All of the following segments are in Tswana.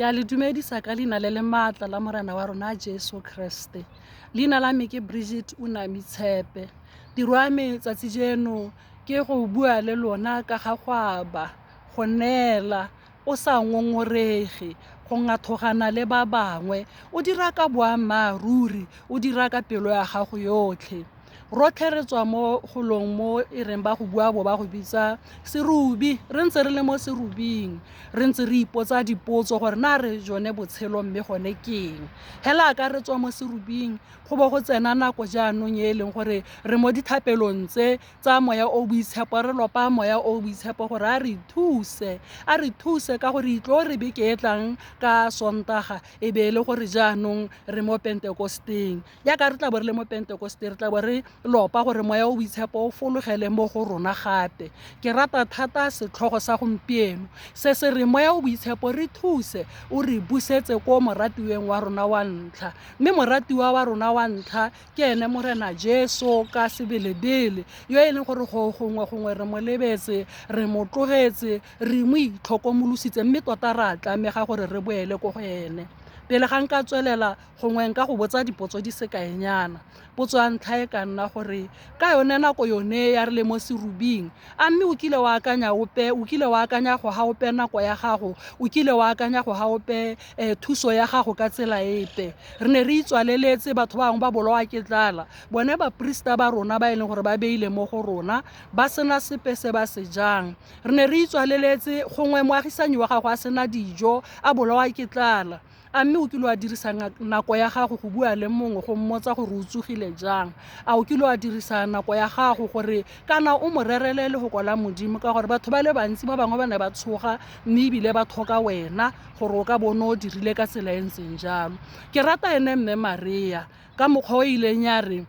Ke a le dumedisa ka leina le le maatla la Morena wa rona Jesu Kriste. Leina la me ke Bridget Unami Tshepe. Tiro ya me tsatsi jeno ke go bua le lona ka ga go aba, go neela, o sa ngongorege, go ngathogana le ba bangwe, o dira ka boammaaruri, o dira ka pelo ya gago yotlhe. Rotlhe re tswa mo golong mo e reng ba go bua bo ba go bitsa serubi, re ntse re le mo serubing, re ntse re ipotsa dipotso gore na re jone botshelo mme gone keng. Hela ka re tswa mo serubing go bo go tsena nako jaanong e e leng gore re mo dithapelong tse tsa moya o boitshepo, re lopa moya o boitshepo gore a re thuse, a re thuse ka gore itlo re beke e tlang ka Sontaga e be e le gore jaanong re mo Pentekosteng. Jaaka re tla bo re le mo Pentekoste, re tla bo re lopa gore moya o boitshepo o fologele mo go rona gape. Ke rata thata setlhogo sa gompieno se se re moya o boitshepo re thuse o re busetse ko moratiweng wa rona wa ntlha. Mme moratiwa wa rona wa ntlha ke ene Morena Jesu ka sebelebele, yo e leng gore go gongwe gongwe re mo lebetse, re mo tlogetse, re mo itlhokomolositse, mme tota re a tlamega gore re boele ko go ene. Pele ga nka tswelela, Gongwe nka go botsa dipotso di sekaenyana. Potso ya ntlha e ka nna gore, ka yone nako yone ya re le mo serubing, a mme o kile wa akanya ope, o kile wa akanya go ga ope nako ya gago, o kile wa akanya go ga ope thuso ya gago ka tsela epe? Re ne re itswaleletse, batho ba bangwe ba bolawa ke tlala, bone baprista ba rona ba e leng gore ba beile mo go rona, ba sena sepe se ba se jang. Re ne re itswaleletse, gongwe moagisanyi wa gago a sena dijo, a bolawa ke tlala. A mme o kile wa dirisa nako ya gago go bua le mongwe go mmotsa gore o tsogile jang? A o kile wa dirisa nako ya gago gore kana o mo rerele lehoko la Modimo? Ka gore batho ba le bantsi ba bangwe ba ne ba tshoga mme ebile ba tlhoka wena gore o ka bone o dirile ka tsela e ntseng jalo. Ke rata ene mme Maria ka mokgwa o ileng ya re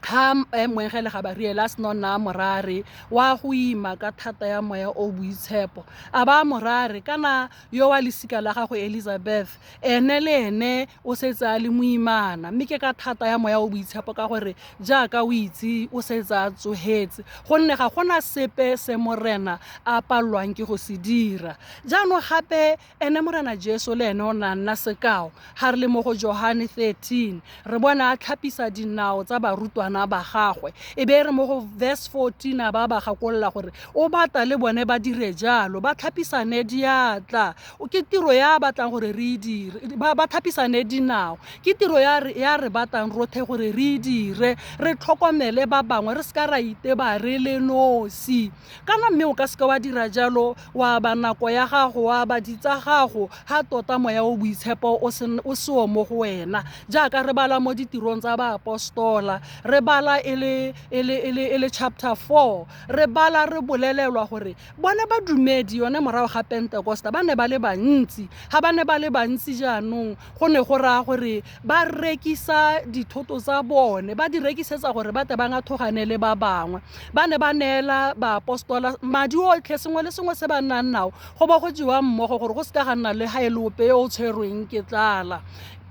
ha moengele Gabariele a sena nna a mo raya re wa go ima ka thata ya moya o boitshepo, a ba a mo raya re kana yo wa lesika la gago Elizabeth ene le ene o setse a le moimana, mme ke ka thata ya moya o boitshepo ka gore jaaka o itse o setse a tsogetse, gonne ga gona sepe se Morena a palelwang ke go se dira. Jaanong gape Ene Morena Jesu le ene o ne a nna sekao. Ga re le mo go Johane 13, re bona a tlhapisa dinao tsa barutwana ba gagwe. E be e re mo go verse 14 a ba ba gakolola gore o batla le bone ba dire jalo, ba tlhapisane diatla. Ke tiro ya a batlang gore re e dire, ba tlhapisane dinao. Ke tiro ya ya re batlang rotlhe gore re e dire, re tlhokomele ba bangwe, re seka ra iteba re le nosi. Kana mme o ka seka wa dira jalo, wa aba nako ya gago, wa aba ditsa gago, ha tota moya o boitshepo o seo mo go wena. Jaaka re bala mo ditirong tsa baapostola, re bala e le, e le, e le, e le chapter 4, re bala re bolelelwa gore bone badumedi yone morago ga Pentekosta ba ne ba le bantsi. Ha ba ne ba le bantsi jaanong, go ne go raya gore ba rekisa dithoto tsa bone, ba di rekisetsa gore ba tle ba ngathogane le ba bangwe. Ba ne ba neela baapostola madi otlhe, sengwe le sengwe se ba nnang nao, go bo go jewa mmogo gore go seka ga nna le ga e le ope yo o tshwerweng ke tlala.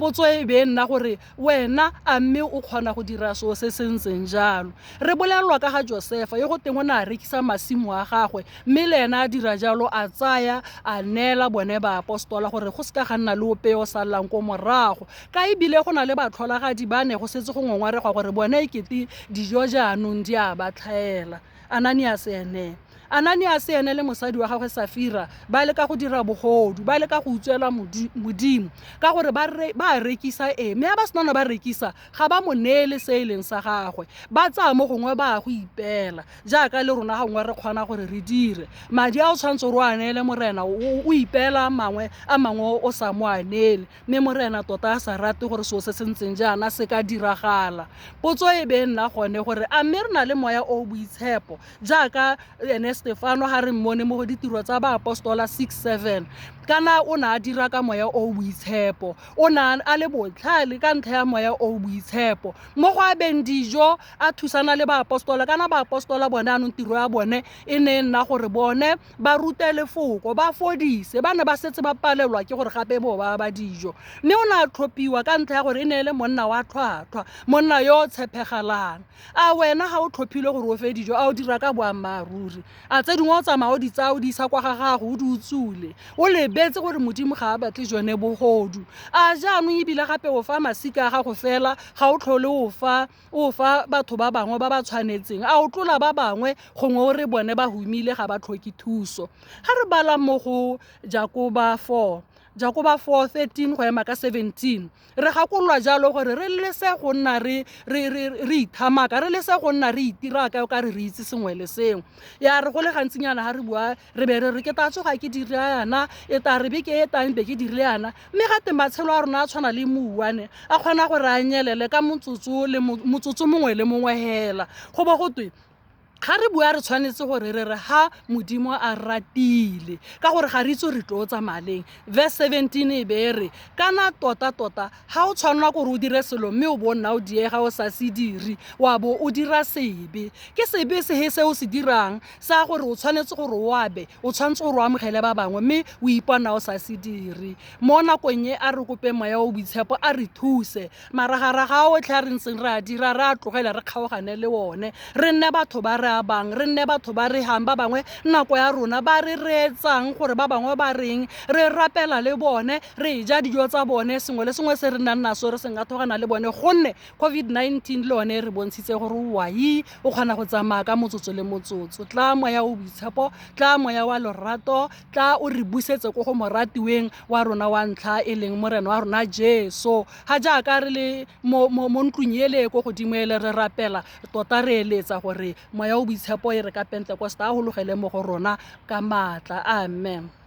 Potso e be e nna gore wena a mme o kgona go dira seo se se ntseng jalo? Re bolelelwa ka ga Josefa yo go teng o ne a rekisa masimo a gagwe, mme le ena a dira jalo, a tsaya a neela bone baapostola gore go seka ga nna le ope yo o salelang ko morago. Ka ebile go na le batlholagadi ba ne go setse go ngongoregwa gore bone e kete dijo jaanong di a ba tlhaela. Ananiase ene Ananiase ene le mosadi wa gagwe Safira ba leka go dira bogodu, ba leka go utswela Modimo ka gore ba ba rekisa e mme ha ba sena ba rekisa ga ba mo neele se e leng sa gagwe, ba tsaya mo gongwe ba ya go ipeela jaaka le rona gongwe re kgona gore re dire madi a o tshwanetse gore o a neele Morena o ipeela mangwe a mangwe o sa mo a neele. Mme Morena tota a sa rate gore selo se se ntseng jaana se ka diragala. Potso e be e nna gone gore a mme re na le moya o o boitshepo jaaka ene Stefano ga re mmone mo go ditiro tsa baapostola 6 7 kana o ne a dira ka moya o o boitshepo, o ne a le botlhale ka ntlha ya moya o o boitshepo mo go abeng dijo a thusana le baapostola kana baapostola bone anong tiro ya bone e ne e nna gore bone ba rute lefoko, ba fodise. Ba ne ba setse ba palelwa ke gore gape bo ba ba dijo. Mme o ne a tlhophiwa ka ntlha ya gore e ne e le monna wa tlhwatlhwa, monna yo o tshepegalang. A wena ga o tlhophilwe gore o fe dijo, a o dira ka boammaaruri? A tse dingwe o tsamaya o di tsaya o di isa kwa ga gago o di utsule, o lebetse gore Modimo ga a batle jone bogodu. A jaanong ebile gape o fa masika a gago fela, ga o tlhole o fa o fa batho ba bangwe ba ba tshwanetseng. A o tlola ba bangwe gongwe o re bone ba humile ga ba tlhoke thuso. Ga re bala mo go Jakoba 4, Jakoba 4 13 go ema ka 17, re gakololwa jalo gore re lese go nna re re re re ithamaka, re lese go nna re itira ka o ka re re itse sengwe le sengwe. Ya re go le gantsinyana ga re bua re be re re ke tla tsoga ke dira yana, e tla re beke e tlang be ke dirile yana, mme ga te matshelo a rona a tshwana le mouwane, a kgona gore a nyelele ka motsotso le motsotso mongwe le mongwe hela. Go bo go twe ga re bua re tshwanetse gore re re ha Modimo a ratile, ka gore ga re itse re tlo tsamaya leng. Verse 17 e be e re kana tota-tota ga o tshwanela gore o dire selo mme o bo nna o diega o sa se dire, wa bo o dira sebe. Ke sebe sehe se o se dirang sa gore o tshwanetse gore o abe, o tshwanetse gore o amogele ba bangwe mme o ipona o sa se dire. Mo nakong e a re kope Moya o Boitshepo a re thuse. Maragaraga a otlhe a re ntseng re a dira re a tlogele re kgaogane le one, re nne batho ba re abang, re nne batho ba re hang ba bangwe nako ya rona, ba re reetsang gore ba bangwe ba reng, re rapela le bone, re ja dijo tsa bone, sengwe le sengwe se re nang naso re se ngathogana le bone, gonne COVID-19 le yone e re bontshitse gore wai o kgona go tsamaya ka motsotso le motsotso. Tla Moya o Boitshepo, tla Moya wa lorato, tla o re busetse ko go moratiweng wa rona wa ntlha e leng Morena wa rona Jesu. Ga jaaka re le mo, mo, mo ntlong ele e ko godimo ele re rapela, tota re eletsa gore Moya o Boitshepo e re ka Pentekosta a hologele mo go rona ka maatla. Amen.